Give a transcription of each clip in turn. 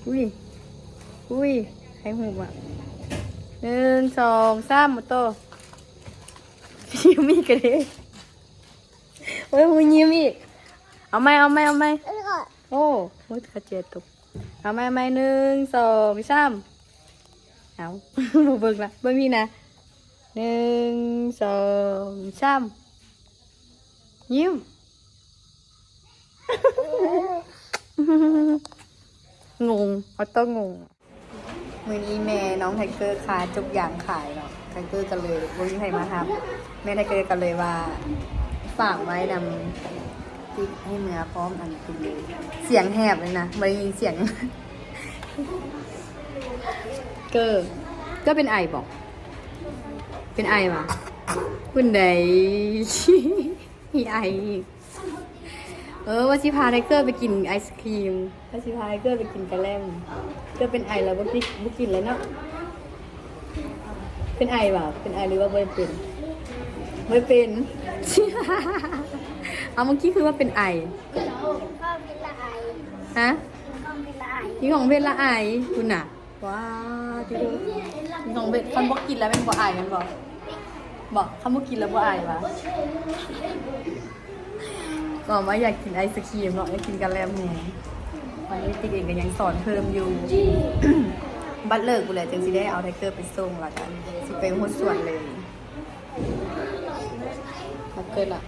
ອຸ້ຍ ອຸ້ຍ ໃຫ້ຮູບອ່ະ ໜຶ່ງ ສອງ ສາມ ໂຕ ຍິ້ມອີກກະເດ້. ໂອ້ຍ ຮູ້ຍິ້ມອີກ. ເອົາໃໝ່ ເອົາໃໝ່ ເອົາໃໝ່. ໂອ້ ໂອ້ຍ ຂະເຈຍຕົກ. ເອົາໃໝ່ ເອົາໃໝ່ ໜຶ່ງ ສອງ ສາມ. ເອົາ ບໍ່ເບິ່ງລະ ເບິ່ງນີ້ນະ. ໜຶ່ງ ສອງ ສາມ. ຍິ້ມ. ງົງ ອອໂຕ້ງົງ. ມື້ນີ້ແມ່ນ້ອງໄທເກີຂາຈົບຢາງຂາຍເນາະ ໄທເກີກໍເລີຍບໍ່ມີໃຜມາຮັບ ແມ່ໄທເກີກໍເລີຍວ່າຝາກໄວ້ນຳຕິກໃຫ້ເມືອພ້ອມ ອັນ ກິນເລີຍ. ສຽງແຫບເລີຍນະ ບໍ່ໄດ້ຍິນສຽງ. ເກີ ເກີເປັນໄອບໍ່? ເປັນໄອຫວາ? ເປັນໃດ? ມີໄອອີກ. ເອີ ວ່າຊິພາໄທເກີໄປກິນໄອສະຄຣີມ ວ່າຊິພາໄທເກີໄປກິນກະແລັມ. ເກີເປັນໄອແລ້ວບໍ່ກິນ ບໍ່ກິນແລ້ວເນາະ. ເປັນໄອຫວາ? ເປັນໄອຫຼືວ່າບໍ່ໄດ້ເປັນ? ບໍ່ໄດ້ເປັນ. ເອົາ ເມື່ອກີ້ຄືວ່າເປັນໄອ. ຮະ? ກິນຂອງເຜັດລະໄອ. ພຸ້ນນະ. ວ້າ ຕິໂດ ຂອງເຜັດ ຄັນບໍ່ກິນແລ້ວແມ່ນບໍ່ອາຍແມ່ນບໍ່? ບໍ່ ຄັນບໍ່ກິນແລ້ວບໍ່ອາຍຫວາ? ບອກວ່າຢາກກິນໄອສະຄຣີມເນາະ ຢາກກິນກະແລັມແຮງ. ວັນນີ້ຕິກເອງກໍຍັງສອນເພີ່ມຢູ່ ບັດເລີກພຸ້ນແຫຼະ ຈຶ່ງຊິໄດ້ເອົາໄທເກີໄປສົ່ງ ແລ້ວກໍຊິໄປຮອດສວນເລີຍ. ມາເກີດລະ.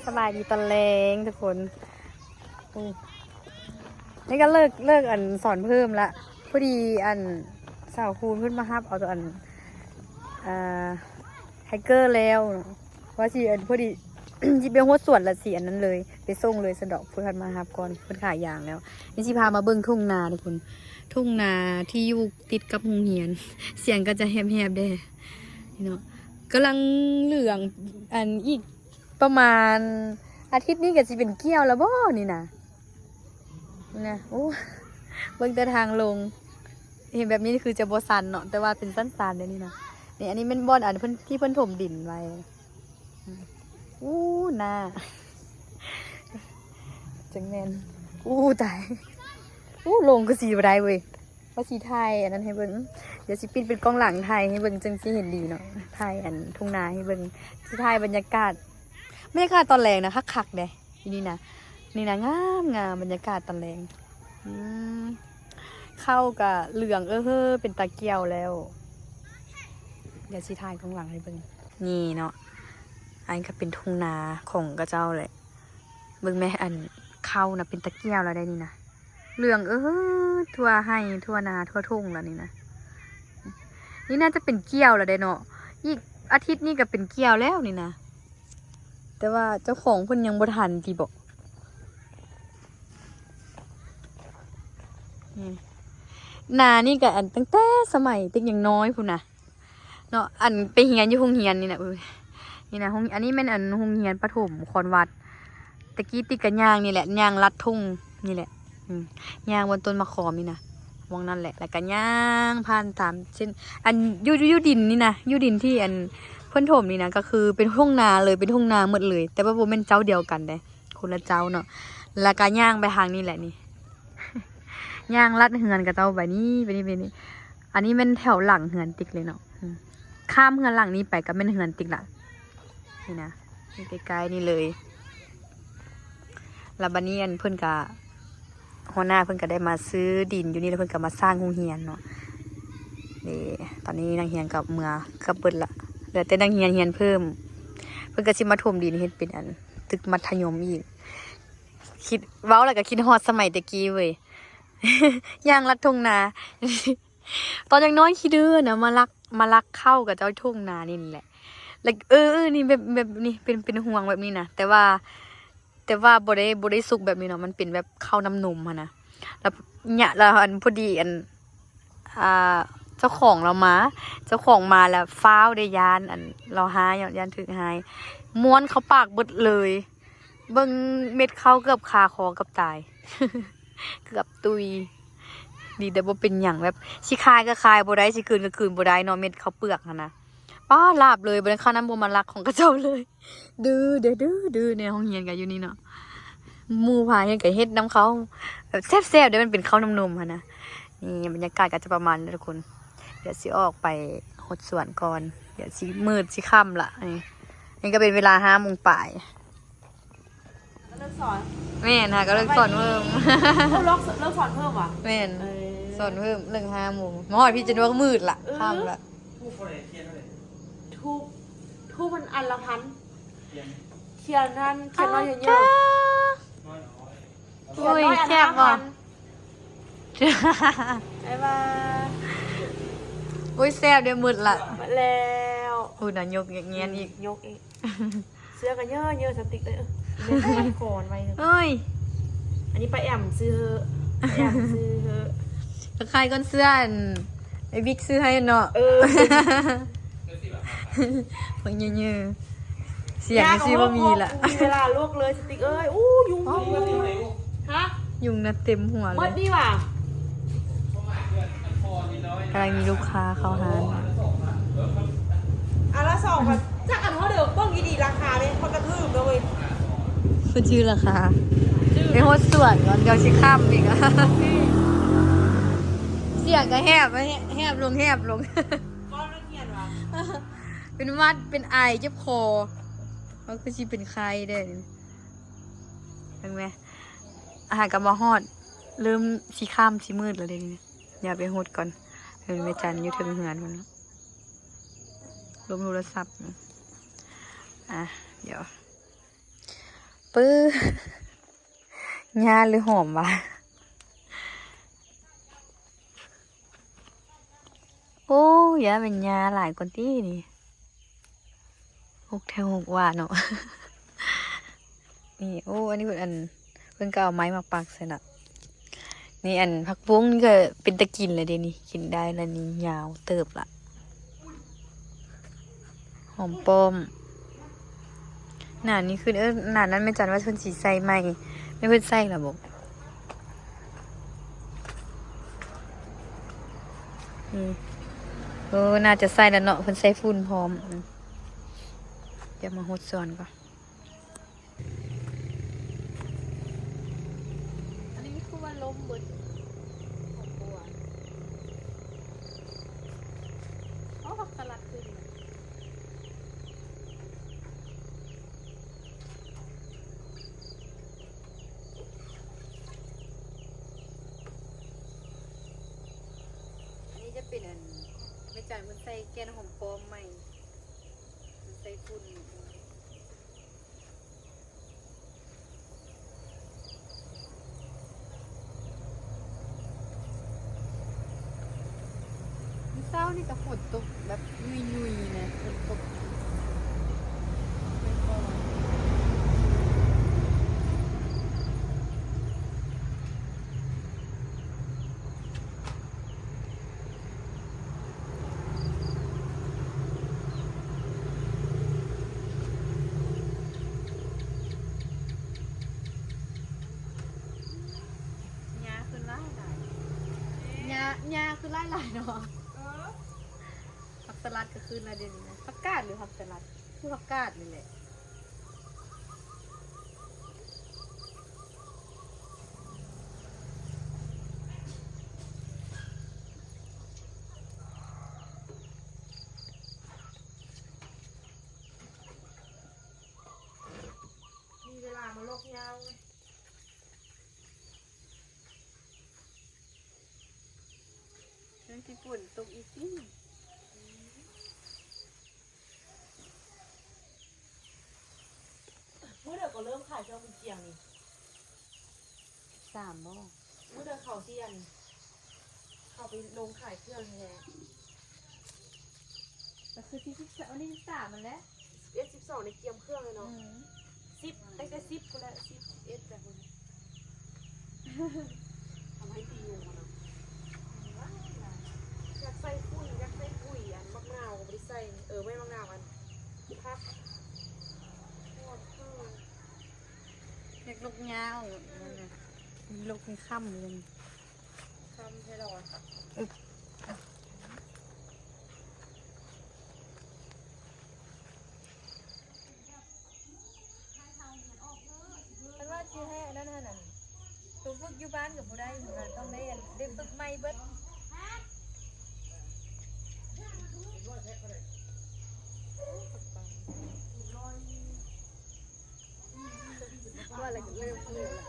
ສະບາຍດີຕອນແລງທຸກຄົນ. ນີ້ກໍເລີກ ເລີກອັນສອນເພີ່ມລະ ພໍດີອັນສາວຄູນເພິ່ນມາຮັບເອົາອັນ ອ່າ ໄທເກີແລ້ວ ວ່າຊິອັນ ພໍດີຊິໄປຮອດສວນລະ ຊິອັນນັ້ນເລີຍ ໄປສົ່ງເລີຍຊັ້ນດອກ. ເພິ່ນມາຮັບກ່ອນ ເພິ່ນຂາຍຢາງແລ້ວ. ນີ້ຊິພາມາເບິ່ງທົ່ງນາທຸກຄົນ ທົ່ງນາທີ່ຢູ່ຕິດກັບໂຮງຮຽນ. ສຽງກໍຈະແຫບໆແດ່ເນາະ. ກຳລັງເຫຼືອງ ອັນ ອີກ ປະມານອາທິດນີ້ກໍຊິເປັນກ່ຽວແລ້ວບໍ່ນີ້ນະ? ນີ້ນະ ໂອ້ ເບິ່ງແຕ່ທາງລົງ ເຫັນແບບນີ້ຄືຈະບໍ່ຊັນເນາະ ແຕ່ວ່າເປັນຊັນໆເດ້ນີ້ນະ. ນີ້ ອັນນີ້ແມ່ນບ່ອນອັນເພິ່ນ ທີ່ເພິ່ນຖົມດິນໄວ້. ອູ້ ໜ້າ ຈັ່ງແມ່ນ ອູ້ ຕາຍ ອູ້ ລົງຄືຊິບໍ່ໄດ້ເວີຍ. ວ່າຊິຖ່າຍອັນນັ້ນໃຫ້ເບິ່ງ ດຽວຊິປິ່ນເປັນກ້ອງຫຼັງຖ່າຍໃຫ້ເບິ່ງ ຈຶ່ງຊິເຫັນດີເນາະ. ຖ່າຍອັນທົ່ງນາໃຫ້ເບິ່ງ ຊິຖ່າຍບັນຍາກາດ ບັນຍາກາດຕອນແລງນະ ຄັກໆເດ້. ຢູ່ນີ້ນະ ນີ້ນະ ງາມໆ ບັນຍາກາດຕອນແລງ. ອືມ ເຂົ້າກະເຫຼືອງເອີເຮີ ເປັນຕາກ່ຽວແລ້ວ. ດຽວຊິຖ່າຍກ້ອງຫຼັງໃຫ້ເບິ່ງ. ນີ້ເນາະ ອັນນີ້ກະເປັນທົ່ງນາຂອງເຂົາເຈົ້າແຫຼະ. ເບິ່ງແມ້ ອັນເຂົ້ານະ ເປັນຕາກ່ຽວແລ້ວໄດ໋ນີ້ນະ. ເຫຼືອງເອີເຮີ ທົ່ວໄຮ່ທົ່ວນາທົ່ວທົ່ງແລ້ວນີ້ນະ. ນີ້ໜ້າຈະເປັນກ່ຽວແລ້ວເດ້ເນາະ ອີກອາທິດນີ້ກໍເປັນກ່ຽວແລ້ວນີ້ນະ. ແຕ່ວ່າເຈົ້າຂອງເພິ່ນຍັງບໍ່ທັນຕິບໍ? ອືມ ນານີ້ກໍອັນຕັ້ງແຕ່ສະໄໝຕິກຍັງນ້ອຍພຸ້ນນະ. ເນາະ ອັນໄປຮຽນຢູ່ໂຮງຮຽນນີ້ນະ. ເອີ ນີ້ນະ ໂຮງ ອັນນີ້ແມ່ນອັນໂຮງຮຽນປະຖົມຄອນວັດ. ແຕ່ກີ້ຕິກກໍຍ່າງນີ້ແຫຼະ ຍ່າງລັດທົ່ງນີ້ແຫຼະ. ອືມ ຍ່າງບ່ອນຕົ້ນໝາກຂອມນີ້ນະ ໝ່ອງນັ້ນແຫຼະ. ແລ້ວກໍຍ່າງຜ່ານຕາມເສັ້ນ ອັນຢູ່ ຢູ່ ຢູ່ດິນນີ້ນະ ຢູ່ດິນທີ່ອັນເພິ່ນຖົມນີ້ນະ ກໍຄືເປັນທົ່ງນາເລີຍ ເປັນທົ່ງນາໝົດເລີຍ ແຕ່ວ່າບໍ່ແມ່ນເຈົ້າດຽວກັນເດ້ ຄົນລະເຈົ້າເນາະ. ແລ້ວກໍຍ່າງໄປທາງນີ້ແຫຼະນີ້ ຍ່າງລັດເຮືອນເຂົາເຈົ້າໄປນີ້ ໄປນີ້ ໄປນີ້. ອັນນີ້ແມ່ນແຖວຫຼັງເຮືອນຕິກເລີຍເນາະ. ອືມ ຂ້າມເຮືອນຫຼັງນີ້ໄປກໍແມ່ນເຮືອນຕິກລະ ນີ້ນະ ຢູ່ໃກ້ໆນີ້ເລີຍ. ແລ້ວບັດນີ້ອັນເພິ່ນກະ ຫົວໜ້າເພິ່ນກະໄດ້ມາຊື້ດິນຢູ່ນີ້ ແລ້ວເພິ່ນກະມາສ້າງໂຮງຮຽນເນາະ. ເດ້ ຕອນນີ້ນັກຮຽນກໍເມືອເກືອບເບິດລະ ເຫຼືອແຕ່ນັກຮຽນຮຽນເພີ່ມ. ເພິ່ນກະຊິມາຖົມດິນເຮັດເປັນອັນຕຶກມັດທະຍົມອີກ. ຄິດ ເວົ້າແລ້ວກໍຄິດຮອດສະໄໝແຕ່ກີ້ເວີຍ ຍ່າງລັດທົ່ງນາ. ຕອນຍັງນ້ອຍຂີ້ດື້ນະ ມາລັກ ມາລັກເຂົ້າເຂົາເຈົ້າທົ່ງນານີ້ແຫຼະ. ແລ້ວ ເອີ ເອີ ນີ້ແບບ ແບບນີ້ ເປັນ ເປັນຮວງແບບນີ້ນະ ແຕ່ວ່າ ແຕ່ວ່າບໍ່ໄດ້ ບໍ່ໄດ້ສຸກແບບນີ້ເນາະ ມັນເປັນແບບເຂົ້ານ້ຳນົມຫັ້ນນະ. ແລ້ວຍະ ແລ້ວອັນ ພໍດີອັນ ອ່າ ເຈົ້າຂອງລາວມາ ເຈົ້າຂອງມາແລ້ວຟ້າວເດ້ ຢ້ານອັນລາວຮ້າຍເນາະ ຢ້ານຖືກຮ້າຍ ມ້ວນເຂົ້າປາກເບິດເລີຍ. ເບິ່ງເມັດເຂົ້າເກືອບຄາຄໍເກືອບຕາຍ ເກືອບຕຸຍ. ດີແຕ່ບໍ່ເປັນຫຍັງ ແບບຊິຄາຍກໍຄາຍບໍ່ໄດ້ ຊິກືນກໍກືນບໍ່ໄດ້ເນາະ ເມັດເຂົ້າເປືອກຫັ້ນນະ. ປ້າ ລາບເລີຍ ບໍ່ໄດ້ ຄາວນັ້ນບໍ່ມາລັກຂອງເຂົາເຈົ້າເລີຍ. ດື້ເດ້ ດື້ ດື້ ໃນໂຮງຮຽນກໍຢູ່ນີ້ເນາະ. ໝູ່ພາເຮັດກໍເຮັດນຳເຂົາ ແບບແຊບໆເດ້ ມັນເປັນເຂົ້າໜຸ່ມໆຫັ້ນນະ. ນີ້ບັນຍາກາດກໍຈະປະມານນີ້ແຫຼະທຸກຄົນ. ດຽວຊິອອກໄປຫົດສວນກ່ອນ ດຽວຊິມືດຊິຄ່ຳລະ. ນີ້ ນີ້ກໍເປັນເວລາຫ້າໂມງປາຍ. ເລີກສອນ ແມ່ນ ຫາກໍເລີກສອນເພີ່ມ. ເອີ ເລີກ ເລີກສອນເພີ່ມຫວາ? ແມ່ນ ເອີ ສອນເພີ່ມ ເລີກຫ້າໂມງ ມາຮອດພີ້ຈົນວ່າມືດລະ ເອີ ຄ່ຳລະ. ທູບ ທູບມັນອັນລະພັນ ທຽນນັ້ນ ທຽນນ້ອຍທຽນໃຫຍ່. ໂອ້ຍ ແຊບບໍ່? ບາຍບາຍ. ໂອ້ຍ ແຊບເດ້ ໝົດລະ ໝົດແລ້ວ. ພຸ້ນນະ ຍົກແງນອີກ ຍົກອີກ. ເສື້ອກໍເຍີະໆ ສະຕິກເອີຍ ແມ່ນຂອນໄວ້. ເອີຍ ອັນນີ້ປາແອມຊື້ເຮີ້ ປາແອມຊື້ເຮີ້. ຄ້າຍກ່ອນເສື້ອອັນ ໄອ້ວິກຊື້ໃຫ້ເນາະ. ເອີ ບັກເຍີະໆ ສຽງຈັ່ງຊີ້ບໍ່ມີລະ ບໍ່ມີເວລາລວກເລີຍ ສະຕິກເອີຍ. ໂອ້ ຍຸງ ຍຸງ ຫະ ຍຸງນະເຕັມຫົວເລີຍ ໝົດນີ້ຫວາ? ກຳລັງມີລູກຄ້າເຂົ້າຮ້ານ ອັນລະສອງພັນ. ຈັກອັນເທົ່າເດີມ ເບິ່ງດີໆ ລາຄາເດ້ ມັນກະຖືກເດ້ເວີຍ. ຄືຈື່ລາຄາ ໄປຫົດສວນກ່ອນ ດຽວຊິຄ່ຳອີກ. ສຽງກະແຫບ ແຫບລົງ ແຫບລົງ ເວົ້ານັກຮຽນຫວາ? ເປັນຫວັດ ເປັນໄອ ເຈັບຄໍ ເຮົາຄືຊິເປັນໄຂ້ແດ່ນີ້ ເບິ່ງແມ. ອາຫານກໍມາຮອດ ເລີ່ມຊິຄ່ຳຊິມືດແລ້ວເດ້ນີ້. ດຽວໄປຫົດກ່ອນ ເອີ ແມ່ຈັນຢູ່ເທິງເຮືອນພຸ້ນ ລົມໂທລະສັບ. ອ່ະ ດຽວ ປຶ ຫຍ້າຫຼືຫອມຫວາ? ໂອ້ ຢ່າແມ່ນຫຍ້າຫຼາຍກວ່າຕິນີ້ ຮົກແທ້ຮົກວ່າເນາະ. ນີ້ ໂອ້ ອັນນີ້ເພິ່ນ ອັນ ເພິ່ນກໍເອົາໄມ້ມາປັກໃສ່ລະ. ນີ້ ອັນ ຜັກບຸ້ງນີ້ກໍເປັນຕາກິນແລ້ວເດນີ້ ກິນໄດ້ລະນີ້ ຍາວເຕີບລະ. ຫອມປ້ອມ ໜ້ານີ້ຄື ເອີ ໜ້ານັ້ນແມ່ຈັນວ່າເພິ່ນຊິໃສ່ໃໝ່ ແມ່ນເພິ່ນໃສ່ລະບໍ? ອືມ ເອີ ໜ້າຈະໃສ່ລະເນາະ ເພິ່ນໃສ່ຝຸ່ນພ້ອມ. ອືມ ດຽວມາຫົດສວນກ່ອນ. ອັນນີ້ຄືວ່າລົມເບິດ ຂອງບົວ. ເອົາ ຜັກສະຫຼັດຄືນ ອັນນີ້ຈະເປັນ ອັນ ແມ່ຈັນເພິ່ນໃສ່ແກ່ນຫອມປ້ອມໃໝ່ ເພິ່ນໃສ່ຝຸ່ນ. ມື້ເຊົ້ານີ້ກໍຝົນຕົກແບບຫຍຸຍໆນະ ຝົນຕົກ. ຫຍ້າຂຶ້ນຫຼາຍໆ ຫຍ້າ ຫຍ້າຂຶ້ນຫຼາຍໆເນາະ. ເອີ ຜັກສະຫຼັດກໍຂຶ້ນແລ້ວດຽວນີ້ນະ. ຜັກກາດຫຼືຜັກສະຫຼັດ? ຄືຜັກກາດນີ້ແຫຼະ. ມີເວລາມາລອກຫຍ້າເວີຍ. ມັນຊິຝົນຕົກອີກຕິ? ມື້ໃດກໍເລີ່ມຂາຍເຄື່ອງບຸນຈຽງນີ້? ສິບສາມບໍ? ມື້ໃດເຂົາຊິອັນ ເຂົາໄປລົງຂາຍເຄື່ອງແທ້? ກໍຄືທີ່ສິບສາມ ວັນທີສິບສາມຫັ້ນແຫຼະ. ສິບເອັດ ສິບສອງ ໄດ້ກຽມເຄື່ອງແລ້ວເນາະ. ອືມ ສິບ ຕັ້ງແຕ່ສິບພຸ້ນແຫຼະ ສິບ ສິບເອັດ ແບບພຸ້ນ. ທຳໃຫ້ຕີວງເນາະ. ຢາກໃສ່ຝຸ່ນ ຢາກໃສ່ປຸ໋ຍ ອັນ ໝາກນາວກໍບໍ່ໄດ້ໃສ່. ເອີ ແມ່ນ ໝາກນາວ ອັນ ຜັກ ຫອມຄື ຢາກລົກຫຍ້າອອກ ອືມ ມັນນະ ລົກໃຫ້ຄ່ຳເລີຍ. ຄ່ຳແທ້ລະຫວາ? ເພິ່ນວ່າຊິໃຫ້ອັນນັ້ ບ້ານກໍບໍ່ໄດ້ ເພິ່ນວ່າຕ້ອງໄດ້ອັນ ໄດ້ຝຶກໃໝ່ເບິດ. ວ່າແລ້ວກໍເລີ່ມມືດລະ.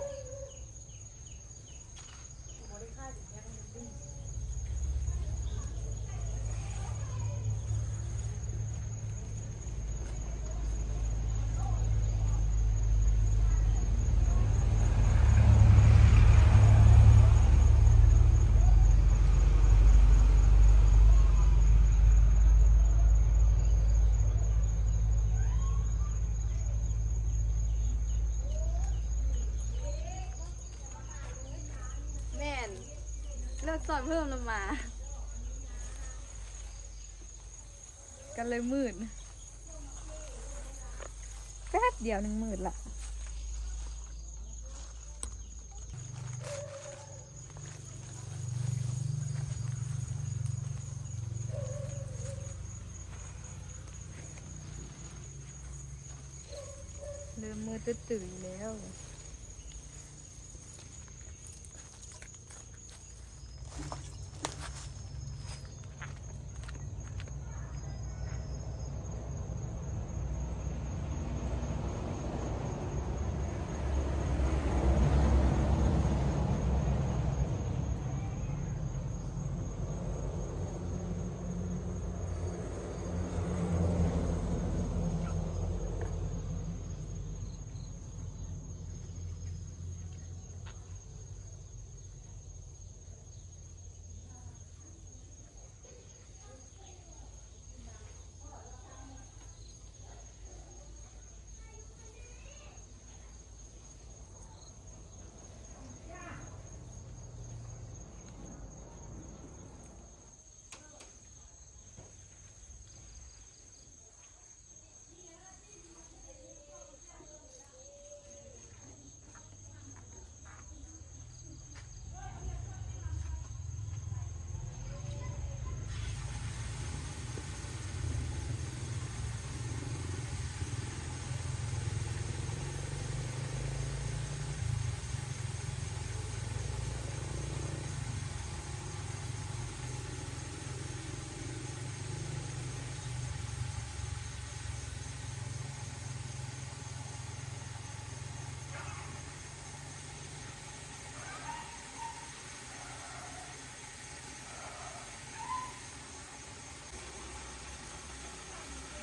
ແມ່ນ ລົດຊ້ອນເພີ່ມລະມາ ກໍເລີຍມືດ ແປັບດຽວໜຶ່ງມືດລະ. ເລີ່ມມືດຕຶ່ຍໆແລ້ວ.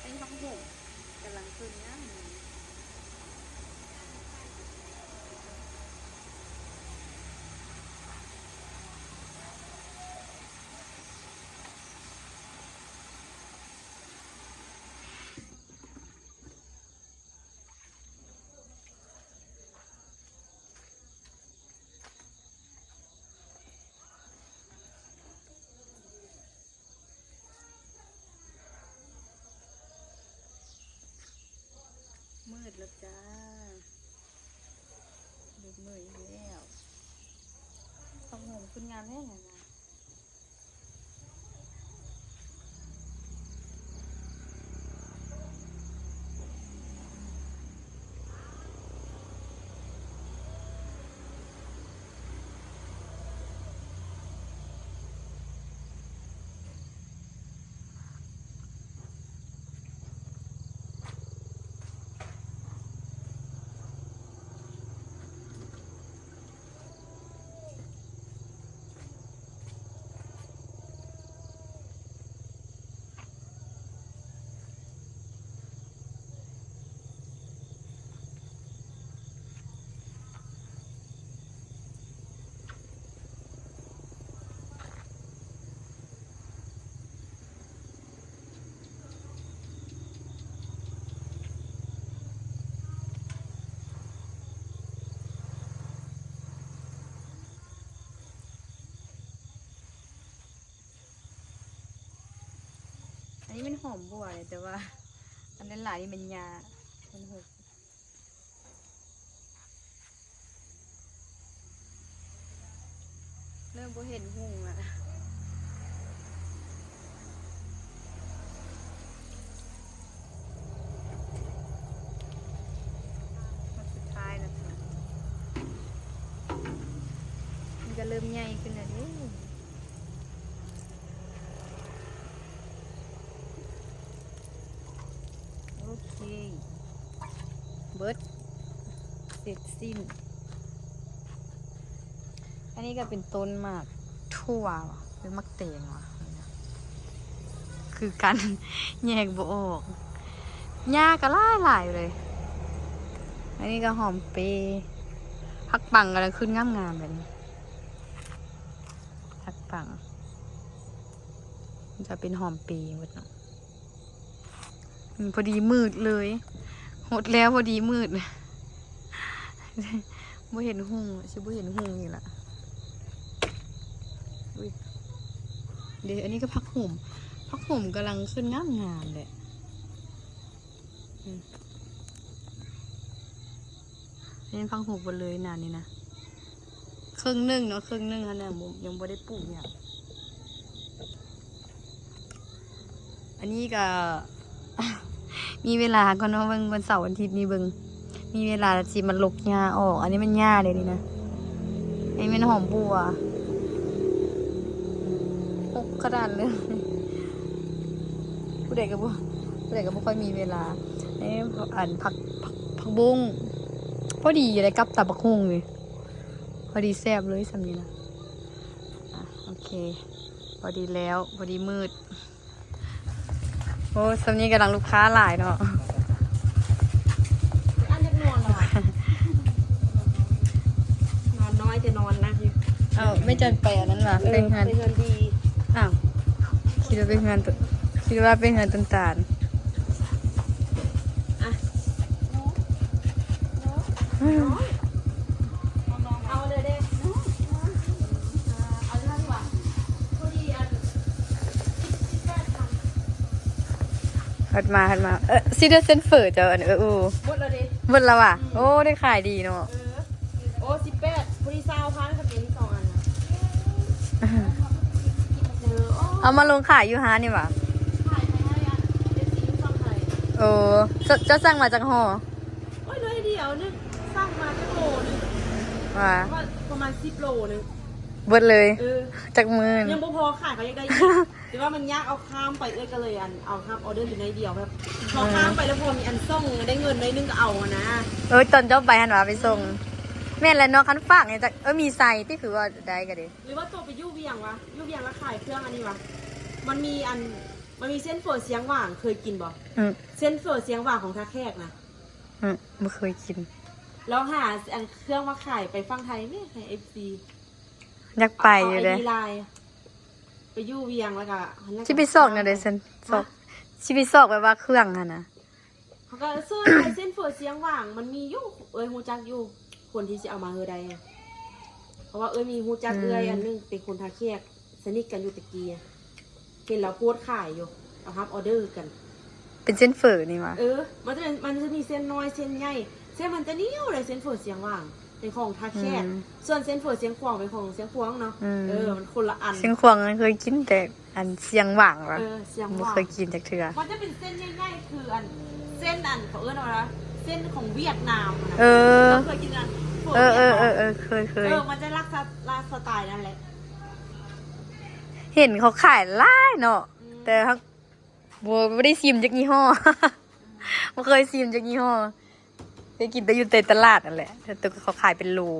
ເປັນຜັກໂຂມກຳລັງຂຶ້ນງາມ. ມືດແລ້ວຈ້າ ມືດ ມືດອີກແລ້ວ. ຜັກໂຂມຂຶ້ນງາມແທ້ນະ. ອັນນີ້ແມ່ນຫອມບົວເດ້ ແຕ່ວ່າອັນຫຼາຍໆນີ້ແມ່ນຫຍ້າ ມັນຫົກ. ເລີ່ມບໍ່ເຫັນຮຸ່ງລະ ຮອດສຸດທ້າຍແລ້ວ. ເລີ່ມໃຫຍ່ຂຶ້ນແລ້ວເດ້. ໂອເຄ ເບິດ ເສັດສິ້ນ. ອັນນີ້ກໍເປັນຕົ້ນໝາກຖົ່ວຫວາ ເປັນໝາກແຕງຫວາ ຄືກັນ ແຍກບໍ່ອອກ. ຫຍ້າກໍຫຼາຍໆເລີຍ. ອັນນີ້ກໍຫອມເປ ຜັກປັງກຳລັງຂຶ້ນງາມໆແບບນີ້. ຜັກປັງ ມັນຈະເປັນຫອມເປໝົດເນາະ. ອືມ ພໍດີມືດເລີຍ ຫົດແລ້ວພໍດີມືດ ບໍ່ເຫັນຮຸ່ງ ຊິບໍ່ເຫັນຮຸ່ງນີ້ລະ. ອຸ້ຍ ເດ ອັນນີ້ກໍຜັກໂຫມ ຜັກໂຫມກຳລັງຂຶ້ນງາມໆແຫຼະ. ອືມ ນີ້ຜັກໂຫມເບິດເລີຍນານີ້ນະ ເຄິ່ງໜຶ່ງເນາະ ເຄິ່ງໜຶ່ງຫັ້ນນະ ຍັງບໍ່ໄດ້ປູກຫຍັງ. ອັນນີ້ກໍ ມີເວລາກ່ອນເນາະ ເບິ່ງວັນເສົາວັນອາທິດນີ້ເບິ່ງ ມີເວລາຊິມາລົກຫຍ້າອອກ. ອັນນີ້ແມ່ນຫຍ້າເດ້ນີ້ນະ ອັນນີ້ແມ່ນຫອມບົວ ຮົກຂະໜາດເລີຍ. ຜູ້ໃດກໍບໍ່ ຜູ້ໃດກໍບໍ່ຄ່ອຍມີເວລາ. ເອີ ອັນ ຜັກ ຜັກ ຜັກບຸ້ງ ພໍດີຢູ່ໄດ໋ກັບຕຳບັກຫຸ່ງນີ້ ພໍດີແຊບເລີຍສ່ຳນີ້ນະ. ອາ ໂອເຄ ພໍດີແລ້ວ ພໍດີມືດ. ໂອ້ ຊ່ວງນີ້ກຳລັງລູກຄ້າຫຼາຍເນາະ. ອັນຢາກນອນແລ້ວຫວາ? ນອນນ້ອຍແຕ່ນອນນະ. ເອົ້າ ແມ່ຈັນໄປອັນນັ້ນຫວາ? ເອີ ໄປເຮືອນ ໄປເຮືອນດີ. ອ້າວ ຄິດວ່າໄປເຮືອນ ຄິດວ່າໄປເຮືອນຕົ້ນຕານ. ອ່ະ ເອົາເລີຍເດ້. ເອົາເລີຍດີກວ່າ ພໍດີອັນ ສິບແປດພັນ. ເຮັດມາ ເຮັດມາ. ເອີ ຊິໄດ້ເສັ້ນເຝີເຈົ້າ ອັນ ເອີ ອູ ໝົດແລ້ວເດ້. ໝົດແລ້ວຫວາ? ອືມ ໂອ້ ໄດ້ຂາຍດີເນາະ. ເອີ ໂອ້ ສິບແປດ ພໍດີຊາວພັນ ຄັນເປັນສອງອັນນະ. ເອີ ໂອ້ ເອົາມາລົງຂາຍຢູ່ຮ້ານນີ້ຫວາ? ຂາຍໄປໃຫ້ອັນ ເອັຟຊີຢູ່ຝັ່ງໄທ. ໂອ້ ເຈົ້າ ເຈົ້າສັ່ງມາຈັກຫໍ່? ໂອ້ຍ ໜ້ອຍດຽວໜຶ່ງ ສັ່ງມາຈັກໂລໜຶ່ງຫວາ? ປະມານສິບໂລໜຶ່ງ. ເບິດເລີຍ. ເອີ ຈັກມື້? ຍັງບໍ່ພໍຂາຍ ເຂົາຢາກໄດ້ອີກ ແຕ່ວ່າມັນຍາກເອົາຂ້າມໄປ ເອື້ອຍກໍເລີຍອັນ ເອົາຮັບອໍເດີຢູ່ໜ້ອຍດຽວ ແບບ ເອີ ພໍຂ້າມໄປແລ້ວພໍມີອັນສົ່ງ ໄດ້ເງິນໜ້ອຍໜຶ່ງກໍເອົາຫັ້ນນະ. ເອີ ຕອນເຈົ້າໄປຫັ້ນຫວາ ໄປສົ່ງ. ອືມ ແມ່ນແຫຼະເນາະ ຄັນຝາກນີ້ຈະ ເອີ ມີໃສ່ຕິ ຄືວ່າໄດ້ກໍດີ. ຫຼືວ່າໂຕໄປຢູ່ວຽງຫວາ? ຢູ່ວຽງແລ້ວຂາຍເຄື່ອງອັນນີ້ຫວາ? ມັນມີອັນ ມັນມີເສັ້ນເຝີຊຽງຫວາງ ເຄີຍກິນບໍ່? ອືມ ເສັ້ນເຝີຊຽງຫວາງຂອງທ່າແຂກນະ. ອືມ ບໍ່ເຄີຍກິນ. ລອງຫາອັນເຄື່ອງມາຂາຍໄປຝັ່ງໄທແມ້ ໃຫ້ເອັຟຊີ. ຢາກໄປຢູ່ເດ້. ເອົາໄອດີ LINE ໄປຢູ່ວຽງແລ້ວກໍ ຊິໄປຊອກແນວໃດຊັ້ນ? ຊອກ ຮະ? ຊິໄປຊອກແບບວ່າເຄື່ອງຫັ້ນນະ. ເຮົາກໍເສີດໄປເສັ້ນເຝີຊຽງຫວ່າງ ມັນມີຢູ່ ເອື້ອຍຮູ້ຈັກຢູ່ ຄົນທີ່ຊິເອົາມາໃຫ້ໄດ້. ເພາະວ່າເອື້ອຍມີຮູ້ຈັກ ອືມ ເອື້ອຍອັນໜຶ່ງ ເປັນຄົນທ່າແຂກ ສະໜິດກັນຢູ່ແຕ່ກີ້ ເຫັນລາວໂພສຂາຍຢູ່ ລາວຮັບອໍເດີຄືກັນ. ເປັນເສັ້ນເຝີນີ້ຫວາ? ເອີ ມັນຈະເປັນ ມັນຈະມີເສັ້ນນ້ອຍ ເສັ້ນໃຫຍ່ ເສັ້ນມັນຈະໜຽວເລີຍ ເສັ້ນເຝີຊຽງຫວ່າງ ເປັນຂອງທ່າແຂກ. ອືມ ສ່ວນເສັ້ນເຝີຊຽງຂວາງ ເປັນຂອງຊຽງຂວາງເນາະ. ອືມ ເອີ ມັນຄົນລະອັນ. ຊຽງຂວາງນັ້ນເຄີຍກິນແຕ່ ອັນຊຽງຫວ່າງຫວາ? ເອີ ຊຽງຫວ່າງ ບໍ່ເຄີຍກິນຈັກເທື່ອ. ມັນຈະເປັນເສັ້ນໃຫຍ່ໆ ຄືອັນເສັ້ນອັນ ເຂົາເອີ້ນວ່າເສັ້ນຂອງຫວຽດນາມຫັ້ນນະ. ເອີ ເຈົ້າເຄີຍກິນອັນ ເອີ ເອີ ເອີ ເອີ ເຄີຍ ເຄີຍ. ເອີ ມັນຈະລັກສະ ລັກສະໄຕລ໌ນັ້ນແຫຼະ. ເຫັນເຂົາຂາຍຫຼາຍເນາະ. ອືມ ແຕ່ເຮົາບໍ່ ບໍ່ໄດ້ຊີມຈັກຍີ່ຫໍ້ ບໍ່ເຄີຍຊີມຈັກຍີ່ຫໍ້. ໄດ້ກິນແຕ່ຢູ່ໃນຕະຫຼາດນັ້ນແຫຼະ ແຕ່ເຂົາຂາຍເປັນໂລ. ອືມ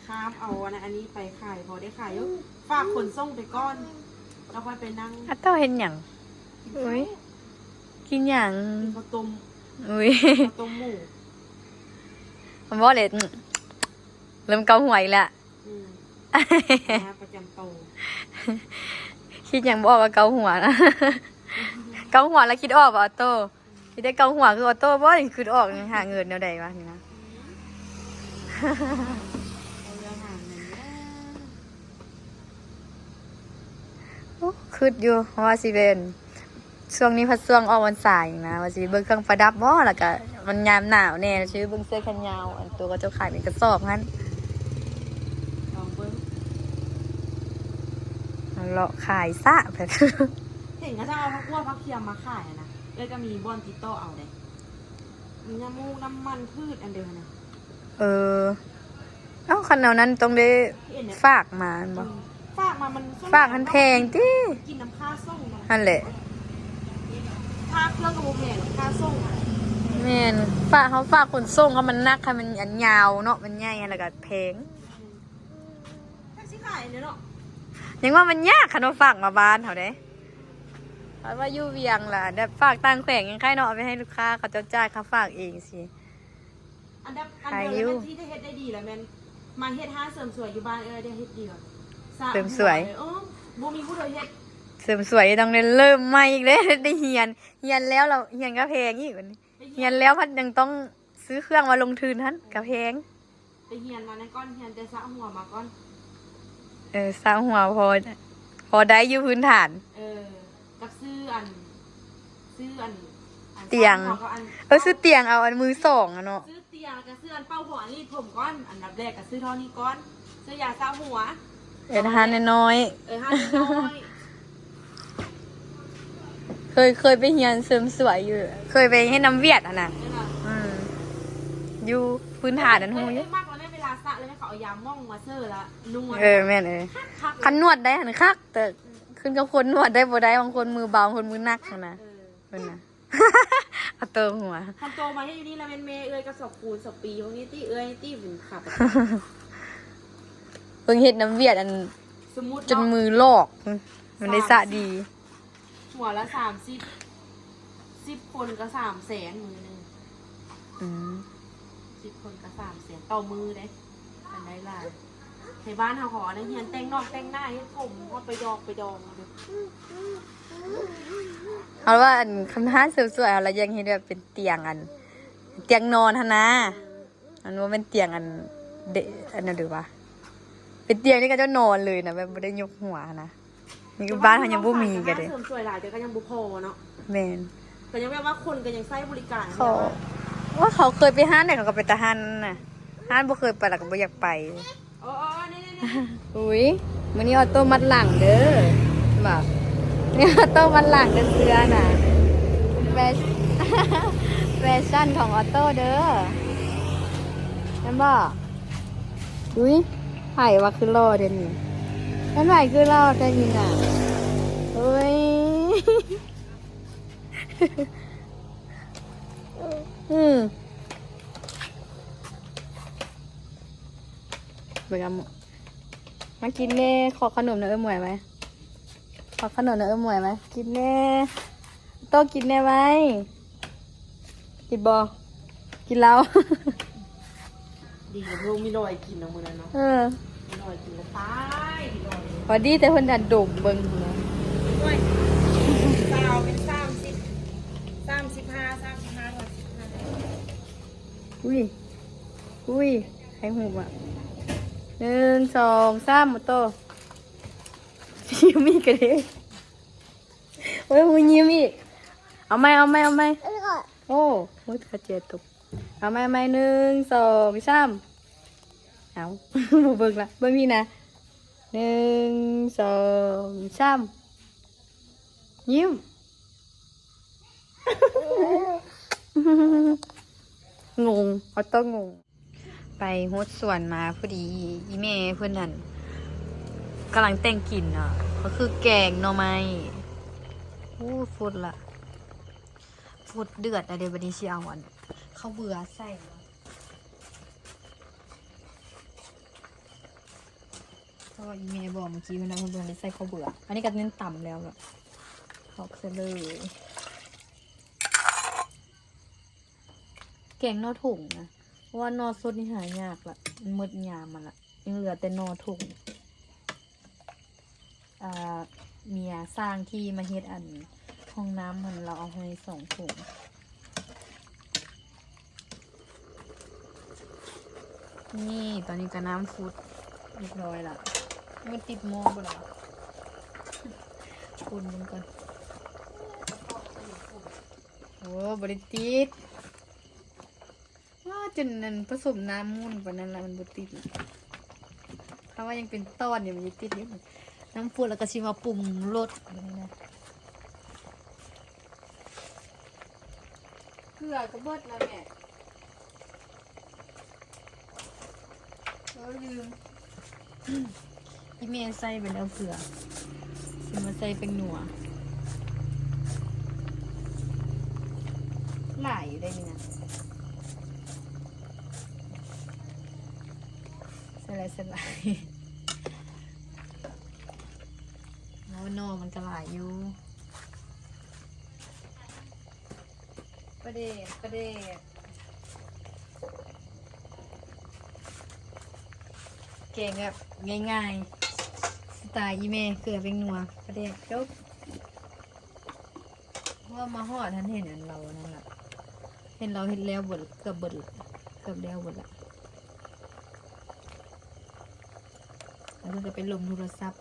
ຂ້າມເອົາອັນນັ້ນອັນນີ້ໄປຂາຍ ພໍໄດ້ຂາຍຢູ່. ອືມ ຝາກຂົນສົ່ງໄປກ່ອນ ແລ້ວຄ່ອຍໄປນັ່ງ. ອາເຕົ້າເຮັດຫຍັງ? ກິນເຂົ້າ. ໂອ້ຍ ກິນຫຍັງ? ກິນເຂົ້າຕົ້ມ. ອຸ້ຍ ເຂົ້າຕົ້ມໝູ. ບໍ່ເລີຍ ເລີ່ມເກົາຫົວອີກແລ້ວ. ອືມ ປະຈຳໂຕ. ຄິດຫຍັງບໍ່ອອກກໍເກົາຫົວນະ. ເກົາຫົວແລ້ວຄິດອອກບໍ່ ອາໂຕ້? ຊິໄດ້ເກົາຫົວຄືອາໂຕ້ບໍ່? ຄິດອອກຫາເງິນແນວໃດວະນີ້ນະ. ອືມ ເອົາເລື່ອງຫາເງິນເດີ. ໂອ້ ຄິດຢູ່ວ່າຊິເປັນ ຊ່ວງນີ້ພັດຊ່ວງອອກພັນສາອີກນະ ວ່າຊິໄປເບິ່ງເຄື່ອງປະດັບບໍ່ ແລ້ວກະມັນຍາມໜາວແດ່ ຊິໄປເບິ່ງເສື້ອແຂນຍາວ ອັນໂຕເຂົາເຈົ້າຂາຍເປັນກະສອບຫັ້ນ. ລອງເບິ່ງ ເລາະຂາຍຊະ. ເຫັນເຂົາເຈົ້າເອົາຜັກບົວຜັກຄຽມມາຂາຍຫັ້ນນະ ເອື້ອຍກໍມີບ່ອນຕິດຕໍ່ເອົາເດ້. ມີນ້ຳມູກນ້ຳມັນພືດອັນເດີຫັ້ນນະ. ເອີ. ເອົ້າ ຄັນແນວນັ້ນຕ້ອງໄດ້ຝາກມາແມ່ນບໍ່? ອືມ ຝາກມາມັນ ຝາກມັນແພງຕິ? ກິນນຳຄ່າສົ່ງເນາະ ຫັ້ນແຫຼະ ຄ່າເຄື່ອງກໍບໍ່ແພງ ຄ່າສົ່ງອະ ແມ່ນ ຝາກ ເຮົາຝາກຂົນສົ່ງ ເຮົາມັນໜັກ ຄັນມັນອັນຍາວເນາະ ມັນໃຫຍ່ ແລ້ວກໍແພງ ອືມ ຈັກຊິຂາຍແນວເນາະ ຍັງວ່າມັນຍາກ ຄັນວ່າຝາກມາບ້ານເຮົາເດ້ ຄັນວ່າຢູ່ວຽງລະ ແບບຝາກຕ່າງແຂວງຍັງໄຄເນາະ ເອົາໄປໃຫ້ລູກຄ້າເຂົາເຈົ້າຈ່າຍຄ່າຝາກເອງຊີ້. ອັນດັບ ອັນເດີ ທີ່ໄດ້ເຮັດໄດ້ດີລະແມ່ນມາເຮັດຮ້ານເສີມສວຍຢູ່ບ້ານເອື້ອຍ ໄດ້ເຮັດດີລະ ເສີມສວຍ ເອີ ບໍ່ມີຜູ້ໃດເຮັດ ເສີມສວຍຕ້ອງໄດ້ເລີ່ມໃໝ່ອີກເດ້ ໄດ້ຮຽນ ຮຽນແລ້ວ ແລ້ວຮຽນກະແພງອີກ ຮຽນແລ້ວພັດຍັງຕ້ອງຊື້ເຄື່ອງມາລົງທຶນຫັ້ນ ກະແພງ. ໄປຮຽນມານັ້ນກ່ອນ ຮຽນແຕ່ສະຫົວມາກ່ອນ ເອີ ສະຫົວພໍ ພໍໄດ້ຢູ່ພື້ນຖານ ເອີ ກັບຊື້ອັນ ຊື້ອັນ ອັນຕຽງ ເອີ ຊື້ຕຽງ ເອົາອັນມືສອງອະເນາະ ຊື້ຕຽງ ແລ້ວກໍຊື້ອັນເປົ່າຫົວ ອັນລີດຜົມກ່ອນ ອັນດັບແລກກໍຊື້ເທົ່ານີ້ກ່ອນ ຊື້ຢາສະຫົວ ເອີ ຮ້ານນ້ອຍໆ ເອີ ຮ້ານນ້ອຍໆ ເຄີຍ ເຄີຍໄປຮຽນເສີມສວຍຢູ່ ເຄີຍໄປເຮັດນຳຫວຽດຫັ້ນນະ ແມ່ນບໍ່? ອືມ ຢູ່ພື້ນຖານນັ້ນຮູ້ຢູ່ ເອີ ມັກແລ້ວແມ່ນ ເວລາສະແລ້ວແມ່ນ ເຂົາເອົາຢາໝອງມາເຊີລະນວດ ເອີ ແມ່ນ ເອີ ຄັກໆ ຄັນນວດໄດ້ຫັ້ນຄັກ ແຕ່ຂຶ້ນກັບຄົນນວດໄດ້ບໍ່ໄດ້ ບາງຄົນມືເບົາ ບາງຄົນມືໜັກຫັ້ນນະ ເອີ ເພິ່ນນະ ເອົາໂຕຫົວ ຄັນໂຕມາເຮັດຢູ່ນີ້ລະແມ່ນແມ່ເອື້ອຍກັບສອງຄູນ ສອງປີ ພວກນີ້ຕິ ເອື້ອຍຕິເປັນຂັບ ເພິ່ນເຮັດນຳຫວຽດອັນ ສົມມຸດເນາະ ຈົນມືລອກ ມັນໄດ້ສະດີ ຫົວລະສາມສິບ ສິບຄົນກໍສາມແສນມື້ໜຶ່ງ ອືມ ສິບຄົນກໍສາມແສນຕໍ່ມື້ເດ້ ຄັນໄດ້ຫຼາຍ ໃນບ້ານເຮົາເຂົາອັນນັ້ນ ຮຽນແຕ່ງນອກແຕ່ງໜ້າ ເຮັດຜົມ ເອົາໄປດອກໄປດອງເດ້ ເຮົາວ່າອັນ ຄັນຮ້ານເສີມສວຍເຮົາລະຢາກເຮັດແບບເປັນຕຽງອັນ ຕຽງນອນຫັ້ນນະ ມັນບໍ່ແມ່ນຕຽງອັນ ເດ ອັນນັ້ນເດີວ່າ ເປັນຕຽງທີ່ເຂົາເຈົ້ານອນເລີຍນະ ແບບບໍ່ໄດ້ຍົກຫົວຫັ້ນນະ ນີ້ຄືບ້ານເຮົາຍັງບໍ່ມີກະເດ້ ເສີມສວຍຫຼາຍແຕ່ກໍຍັງບໍ່ພໍເນາະ ແມ່ນ ກໍຍັງແບບວ່າຄົນກໍຍັງໃຊ້ບໍລິການ ເຂົາ ໂອ້ຍ ເຂົາເຄີຍໄປຮ້ານໃດເຂົາກໍເປັນຕາຮ້ານນະ ຮ້ານບໍ່ເຄີຍໄປລະກໍບໍ່ຢາກໄປ ໂອ້ ໂອ້ ນີ້ໆໆ ອຸ້ຍ ມື້ນີ້ອອໂຕ້ມັດຫຼັງເດີ ບອກ ນີ້ອອໂຕ້ມັດຫຼັງເດີ ເສື້ອນະ ແຟ ແຟຊັນຂອງອອໂຕ້ເດີ ແມ່ນບໍ່? ອຸ້ຍ ໃຜວ່າຄືຫຼໍ່ແທ້ນີ້ ແມ່ນໃຜຄືຫຼໍ່ແທ້ນີ້ນະ ໂອ້ຍ ອືມ ເບິ່ງອະ ມາກິນແດ່ ຂໍຂະໜົມນຳເອື້ອຍໝວຍໄວ້ ຂໍຂະໜົມນຳເອື້ອຍໝວຍໄວ້ ກິນແດ່ ໂຕ້ກິນແດ່ໄວ້ ກິນບໍ່? ກິນເຫຼົ້າ ດີ ລູກມີລອຍກິນເນາະ ມື້ນັ້ນເນາະ ເອີ ມີລອຍກິນແລ້ວຕາຍ ມີລອຍ ພໍດີແຕ່ເພິ່ນອັນດົມເບິ່ງ ໂອ້ຍ ຊາວເປັນສາມສິບ ສາມສິບຫ້າ ສາມສິບຫ້າ ສາມສິບຫ້າ ອຸ້ຍ ອຸ້ຍ ໃຫ້ຮູບອະ ໜຶ່ງ ສອງ ສາມ ໂຕ ມີກະເດ້ ໂອ້ຍ ຮູ້ຍິ້ມອີກ ເອົາໃໝ່ ເອົາໃໝ່ ເອົາໃໝ່ ໂອ້ ໂອ້ຍ ຂະເຈຕົກ ເອົາໃໝ່ ເອົາໃໝ່ ໜຶ່ງ ສອງ ສາມ ເອົາ ບໍ່ເບິ່ງລະ ເບິ່ງນີ້ນະ ໜຶ່ງ ສອງ ສາມ ຍິ້ມ ງົງ ອອໂຕ້ງົງ. ໄປໂຮດສວນມາພໍດີ ອີ່ແມ່ເພິ່ນຫັ້ນກຳລັງແຕ່ງກິນເນາະ ກໍຄືແກງໜໍ່ໄມ້. ໂອ້ ຟົດລະ ຟົດເດືອດລະເດ. ບັດນີ້ຊິເອົາອັນເຂົ້າເບືອໃສ່ ເພາະວ່າອີ່ແມ່ບອກເມື່ອກີ້ເພິ່ນວ່າເພິ່ນບໍ່ໄດ້ໃສ່ເຂົ້າເບືອ. ອັນນີ້ກໍແມ່ນຕຳແລ້ວ ເນາະ ເອົາໃສ່ເລີຍ. ແກງໜໍ່ຖົງນະ ເພາະວ່າໜໍ່ສົດນີ້ຫາຍາກລະ ມັນໝົດຍາມມັນລະ ຍັງເຫຼືອແຕ່ໜໍ່ຖົງ. ອ່າ ເມຍຊ່າງທີ່ມາເຮັດອັນຫ້ອງນ້ຳຫັ້ນ ລາວເອົາໃຫ້ສອງຖົງ. ນີ້ ຕອນນີ້ກໍນ້ຳຟຸດຮຽບຮ້ອຍລະ. ມັນຕິດໝໍ້ບໍ່ລະ? ຄົນເບິ່ງກ່ອນ. ໂອ້ ບໍ່ໄດ້ຕິດ. ວ້າ ຈົນນັ້ນ ປະສົມນ້ຳໝຸ່ນປານນັ້ນລະ ມັນບໍ່ຕິດລະ. ຖ້າວ່າຍັງເປັນຕອນນີ້ ມັນຈະຕິດຢູ່. ນ້ຳຟົດລະກະຊິມາປຸງລົດບາດນີ້ນະ. ເກືອກະເບິດລະແມ່. ເອີ ລືມ ອີ່ແມ່ໃສ່ໄປແລ້ວເກືອ ຊິມາໃສ່ແປ້ງນົວ ຫຼາຍຢູ່ເດ້ນີ້ນະ ໃສ່ຫຼາຍ ໃສ່ຫຼາຍ ໂອ້ ໜໍ່ມັນກະຫຼາຍຢູ່. ປາແດກ ປາແດກ ແກງແບບງ່າຍໆ ສະໄຕອີ່ແມ່ ເກືອ ແປ້ງນົວ ປາແດກ ຈົບ. ເພາະວ່າມາຮອດຫັ້ນເຫັນອັນລາວອັນນັ້ນລະ ເຫັນລາວເຮັດແລ້ວເບິດ ເກືອບເບິດລະ ເກືອບແລ້ວເບິດລະ ແລ້ວເພິ່ນກະໄປລົມໂທລະສັບ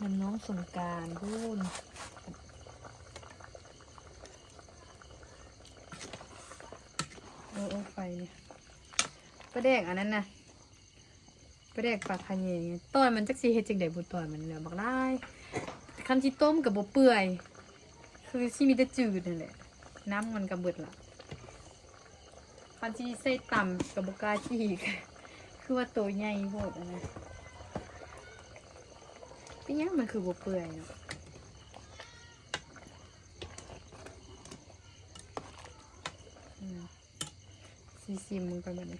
ນຳນ້ອງສົງການພຸ້ນ. ໂອ້ ໂອ້ ໄຟນີ້ ປາແດກອັນນັ້ນນະ ປາແດກປາຂະແຍງ ຕອນມັນຈັກຊິເຮັດຈັ່ງໃດບຸ ຕອນມັນແລ້ວບັກຫຼາຍ ຄັນຊິຕົ້ມກະບໍ່ເປື່ອຍ ຄືຊິມີແຕ່ຈືດຫັ້ນແຫຼະ ນ້ຳມັນກະເບິດລະ ຄັນຊິໃສ່ຕຳກະບໍ່ກ້າຈີກ ຄືວ່າໂຕໃຫຍ່ໂພດຫັ້ນນະ ເປັນຫຍັງມັນຄືບໍ່ເປື່ອຍເນາະ. ອືມ ຊິຊິມເບິ່ງກ່ອນບາດນີ້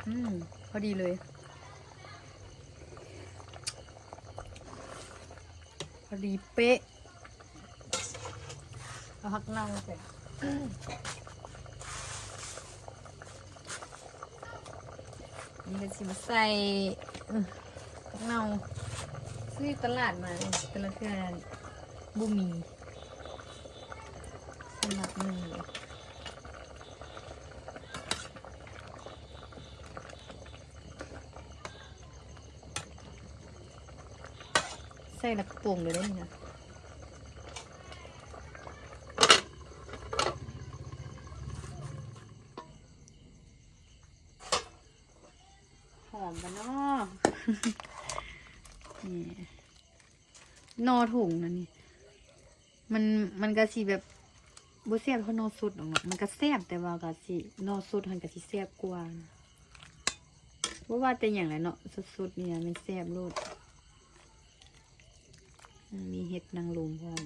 ອືມ ພໍດີເລີຍ ພໍດີເປະ. ເອົາຜັກເນົ່າໃສ່ ນີ້ກະຊິມາໃສ່ ເອີ ຜັກເນົ່າ ຊື້ຢູ່ຕະຫຼາດມາ ແຕ່ລະເທື່ອບໍ່ມີ ສຳລັບມື້ ໃສ່ລະກະປົງເລີຍເດ້ນີ້ນະ ຫອມບໍ່ນໍ ນີ້ ໜໍ່ຖົງນະນີ້ ມັນ ມັນກະຊິແບບບໍ່ແຊບເທົ່າໜໍ່ສົດດອກເນາະ ມັນກະແຊບ ແຕ່ວ່າກະຊິ ໜໍ່ສົດຫັ້ນກະຊິແຊບກວ່າ ບໍ່ວ່າແຕ່ຫຍັງແຫຼະເນາະ ສົດໆນີ້ນະແມ່ນແຊບໂລດ ມີເຫັດນາງລົມພ້ອມ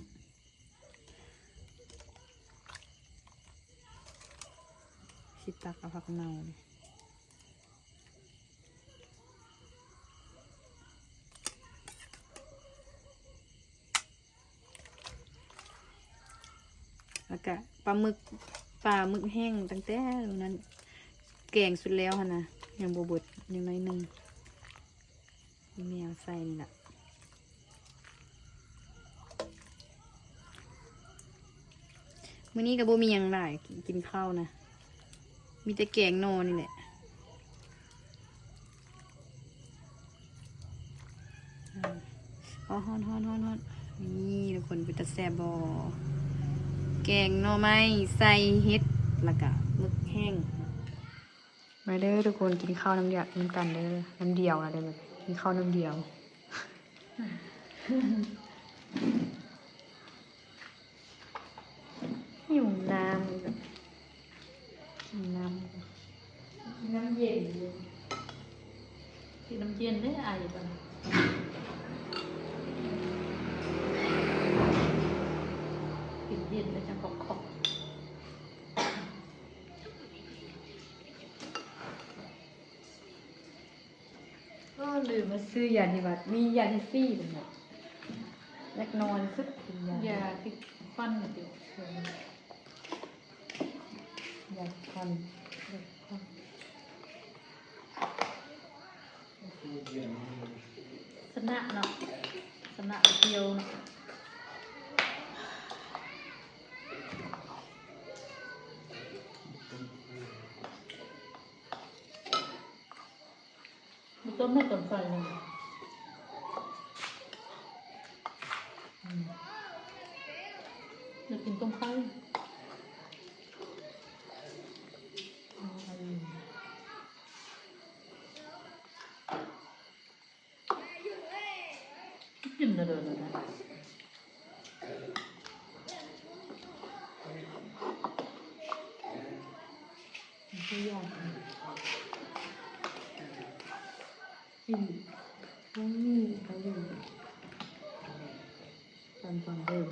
ຊິຕັກເອົາຜັກເນົ່ານີ້ ແລ້ວກະປາໝຶກ ປາໝຶກແຫ້ງຕັ້ງແຕ່ມື້ນັ້ນ ແກງສຸດແລ້ວຫັ້ນນະ ຍັງບໍ່ເບິດ ຍັງໜ້ອຍໜຶ່ງ ອີ່ແມ່ເອົາໃສ່ນີ້ລະ ມື້ນີ້ກະບໍ່ມີຫຍັງຫຼາຍ ກິນ ກິນເຂົ້ານະ ມີແຕ່ແກງໜໍ່ນີ້ແຫຼະ ອືມ ຮ້ອນໆໆໆ ນີ້ທຸກຄົນ ເປັນຕາແຊບບໍ່? ແກງໜໍ່ໄມ້ໃສ່ເຫັດ ແລ້ວກະໝຶກແຫ້ງ. ມາເດີທຸກຄົນ ກິນເຂົ້ານຳດຽວ ນຳກັນເດີ ນຳດຽວນະເດີ ກິນເຂົ້ານຳດຽວ. ຫິວນ້ຳອີກແລ້ວ ກິນນ້ຳ ກິນນ້ຳເຢັນ ກິນນ້ຳເຢັນເດ້ ໄອກ່ອນ ກິນເຢັນແລ້ວຈັ່ງຄອກໆ. ໂອ້ ລືມມາຊື້ຢາທີ່ວັດ ມີຢາທີ່ຟຣີເນາະ ຢາກນອນສຸດ ຢາ ຢາທີ່ຟັນ ຢາທີ່ຟັນ ຢາທີ່ຟັນ ຊະນະເນາະ ຊະນະໄປທ່ຽວເນາະ. ມີຕົ້ມໃຫ້ຕອນໄຟນະ ອືມ ຢາກກິນຕົ້ມໄຂ່ ອືມ ກິນເດີໆ ເດີໆ. ບໍ່ຢາກກິນ ບໍ່ມີໃຜຢູ່ ຕາມຄວາມເດີມ.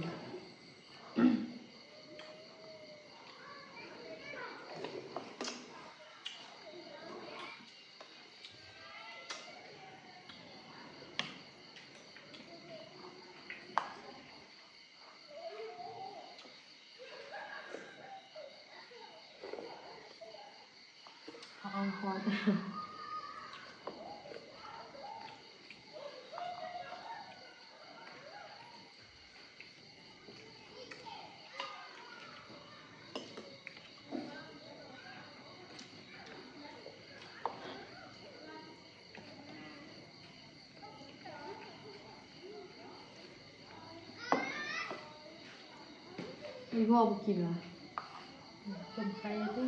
ເອົາຄອນ ອີພໍ່ບໍ່ກິນລະ ຕົ້ມໄຂ່ຕິ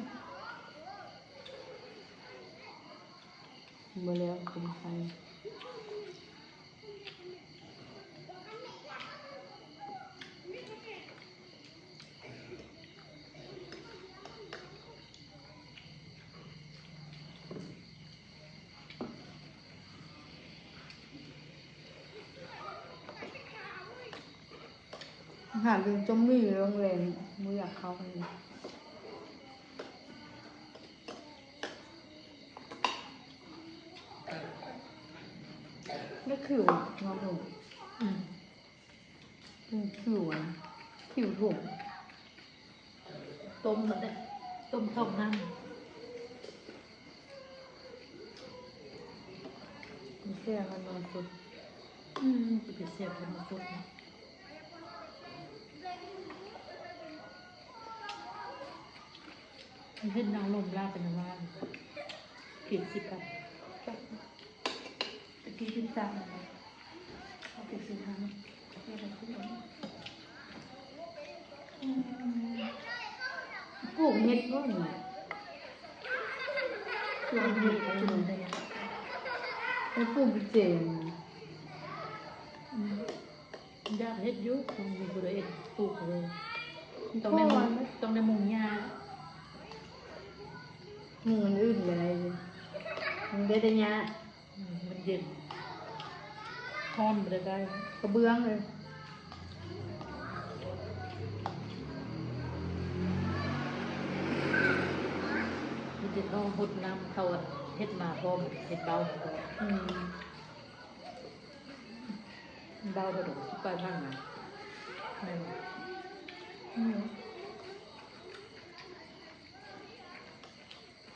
ບໍ່ແລ້ວຕົ້ມໄຂ່. ຫາເລື່ອງຈົ່ມມີໂຮງແຮມ ບໍ່ຢາກເຂົ້າ. ແລ້ວຄືວ່າ ເນາະ ອືມ ຄືວ່າ ຄິວຖົງ. ຕົ້ມແລ້ວເດ້ ຕົ້ມທ້ອງນ້ຳ ແຊບມັນມາສົດ. ອືມ ຊິໄປແຊບແທ້ມາສົດເນາະ. ເຫັນນາງລົມລາວເປັນຫຍັງວ່າ ເຈັດສິບພັນ ຕະກີ້ສິບສາມ ເອົາໄປຊື້ທາງ ປູກເຫັດບໍ່ນີ້ ສວນເຫັດ ເຮັດປູກເຈນ. ອືມ ຢາກເຮັດຢູ່ ມັນມີຜູ້ໃດເຮັດປູກເລີຍ ຕ້ອງໄດ້ມຸງ ຕ້ອງໄດ້ມຸງຫຍ້າ ມຸງອັນອື່ນບໍ່ໄດ້ ມຸງໄດ້ແຕ່ຫຍ້າ. ອືມ ມັນເຢັນ ຮ້ອນບໍ່ໄດ້ ໄດ້ກະເບື້ອງເລີຍ. ມີແຕ່ທ້ອງຫົດນ້ຳເຂົ້າ ເຮັດມາພ້ອມ ເຮັດເບົາ. ອືມ ເບົາເທົ່າໃດ ສິບປາຍພັນນະ ແມ່ນບໍ່? ອືມ.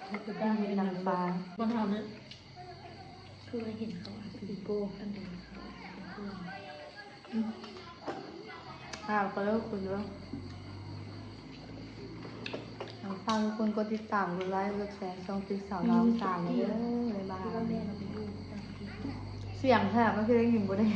ເຮັດນາງຟ້າ ບ້ານເຮົານີ້ ຄືວ່າເຫັນເຂົາອາດຊິ ປີໂປ້ ອັນໃດເຂົາອາດຊິເປັນເພື່ອນ ອືມ ພາໄປເດີ ຄົນເດີ. ນາງຟ້າ ທຸກຄົນກົດຕິດຕາມ ກົດໄລ ກົດແຊ ຊ່ອງຕິກສາວລາວສາມເດີ. ບາຍບາຍ. ສຽງແທບ ມັນຄືໄດ້ຍິນບໍ່ໄດ້.